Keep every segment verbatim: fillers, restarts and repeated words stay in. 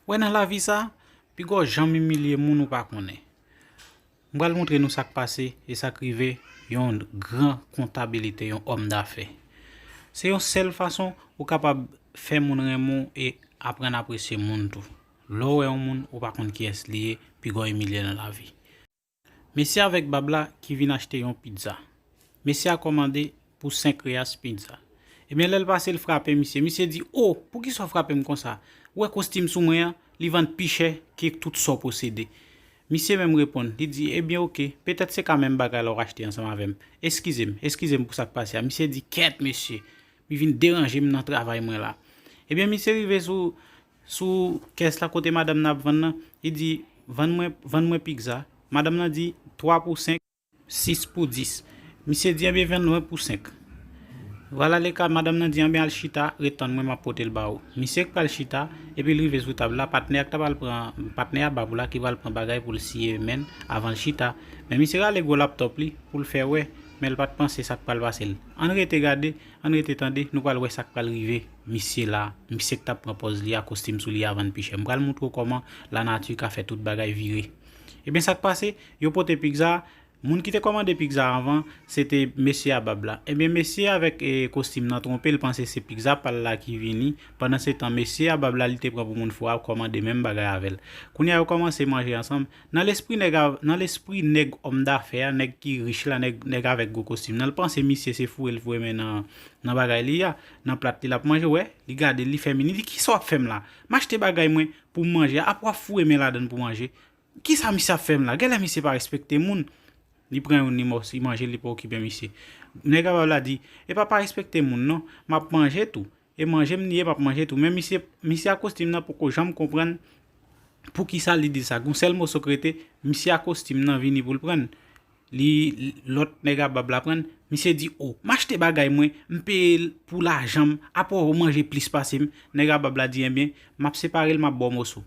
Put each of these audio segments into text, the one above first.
Wè nan lavi sa, piga w janm imilye moun ou pa konnen. M pral montre nou sa k pase e sa k rive yon gran kontab, li te yon òm dafè. Se yon sèl fason ou kapab fè moun renmen w e aprann apresye moun tou. Lè w wè yon moun ou pa konn kiyès li ye, piga w imilye nan lavi. Mesye avèk bab la ki vin achte yon pizza. Mesye a kòmande pou senk reas pizza. Ebyen, lè l pase, l frape misye. Misye di, "O, poukisa w frape m konsa? Ou wè kostim sou mwen an, li vann pi chè ke tout sa w posede." Misye menm reponn, li di, "Ebyen, oke, petèt se ka menm bagay la w achte ansanm avè m. Eskize m, eskize m pou sa k pase a." Misye di, "Kèt, mesye, li vin deranje m nan travay mwen la." Ebyen, misye rive sou, sou kès la kote madanm nan ap vann nan, li di, "Vann mwen, vann mwen pizza." Madanm nan di, "Twa pou senk, sis pou dis." Misye di, "Ebyen, vann mwen pou senk." Vwala le ka, madanm nan di, "Anben, al chita, ret tann mwen, m ap pote l ba ou." Misye k pral chita, epi l rive sou tab la, patnè a k ta pral pran, patnè a bab la ki pral pran bagay pou l siye men l avan l chita. Men misye rale gwo laptòp li pou l fè wè, men l pa t panse sa k pral pase l. Ann rete gade, ann rete tande, nou pral wè sa k pral rive misye la, misye k t ap pran pòz li a, kostim sou li a vann pi chè. M pral montre w kòman lanati ka fè tout bagay vire. Ebyen, sa k pase, yo pote pizza, moun ki te kòmande pizza anvan, se te mesye a bab la. Ebyen, mesye avèk, e, kostim nan twonpe, l panse se pizza pa l la ki vini. Pandan se tan, mesye a bab la, li te pran pou moun fou a, kòmande menm bagay avè l. Kounye a, yo kòmanse manje ansanm. Nan lespri nèg a, nan lespri nèg òm dafè a, nèg ki rich la, nèg, nèg avèk gwo kostim nan, l panse misye se foure l foure men nan, nan bagay li a, nan plat li l ap manje, wè, li gade l, li fèmen, li di, "Kisa w ap fè m la? M achte bagay mwen pou m manje, apre w ap foure men ladann pou manje. Kisa misye ap fè m la? Genlè misye pa respekte moun." Li pran youn, li mò, li manje, li pa okipe misye. Nèg a bab la di, "E pa pa respekte moun non, m ap manje tou. E manje m li ye, m ap manje tou." Men misye, misye a kostim nan poko janm konprann poukisa li di sa. Gon sèl moso k rete, misye a kostim nan vini pou l pran l. Li, lòt nèg a bab la pran l. Misye di, "O, m achte bagay mwen, m peye l pou lajan m, apre w manje plis pase m." Nèg a bab la di, "Ebyen, m ap separe l, m ap ba w moso."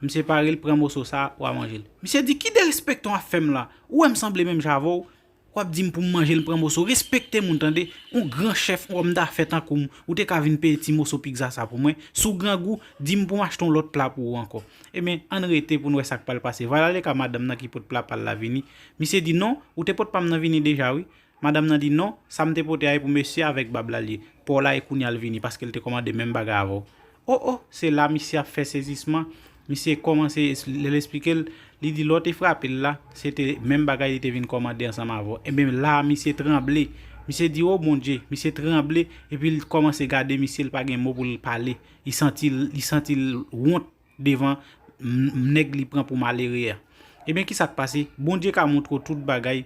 M separe l, pran moso sa, w a manje l. Misye di, "Ki derespektan w ap fè m la? Ou wè m sanble menm jan avè w? W ap di m pou m manje l, m pran moso. Respekte moun, tande. Yon gran chèf, yon òm dafè tankou m, ou te ka vin peye ti moso pizza sa pou mwen. Si w grangou, di m pou m achte yon lòt pla pou ou ankò." Ebyen, ann rete pou n wè sa k pral pase. Vwala le ka madanm nan ki pot pla pa l la vini. Misye di, "Non, ou te pot pa m nan vini deja, wi." Madanm nan di, "Non, sa m te pote a e pou mesye avèk bab la l ye. Pa w la e kounye a l vini, paske l te kòmande menm bagay avè w." O, o, se la misye ap fè sezisman. Misye kòmanse, lè l esplike l, li di lè w te frape l la, se te menm bagay li te vin kòmande ansanm avè w. Ebyen, la a, misye tranble. Misye di, "O Bondye," misye tranble, epi l kòmanse gade misye, l pa gen mo pou l pale. Li santi l, li santi l wont devan m-, nèg li pran pou malere a. Ebyen, kisa k pase? Bondye ka montre w tout bagay,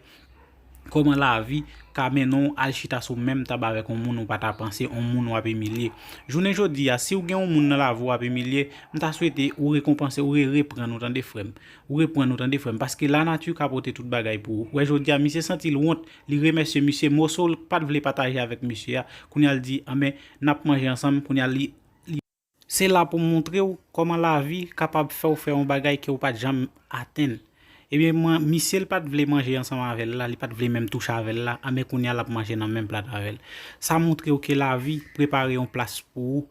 kòman lavi ka mennen w al chita sou menm tab avèk yon moun ou pa ta panse, yon moun w ap imilye. Jounen jodi a, si w gen yon moun nan lavi w w ap imilye, m ta swete ou rekonpanse, ou re-, reprann ou, tande frè m. Ou reprann ou, tande frè m, paske lanati ka pote tout bagay pou ou. Wè, jodi a, misye santi l wont, li remèsye misye, moso l pa t vle pataje avèk misye a. Kounye a, l di, "Anben, n ap manje ansanm." Kounye a, li Se la pou m montre w kòman lavi kapab fè w fè yon bagay ke w pa t janm atenn. Ebyen, mwen, misye l pa t vle manje ansanm avè l la, li pa t vle menm touche avè l la, anben kounye a l ap manje nan menm plat avè l. Sa montre w ke lavi prepare yon plas pou ou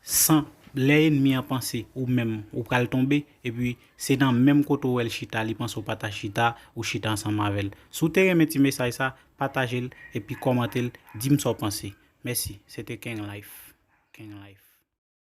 san lè ènmi an panse ou menm ou pral tonbe, epi se nan menm kote w wè l chita, li panse w pa ta chita, ou chita ansanm avè l. Si w te renmen ti mesaj sa, pataje l epi kòmante l, di m sa w panse. Mèsi, se te King Life. King Life.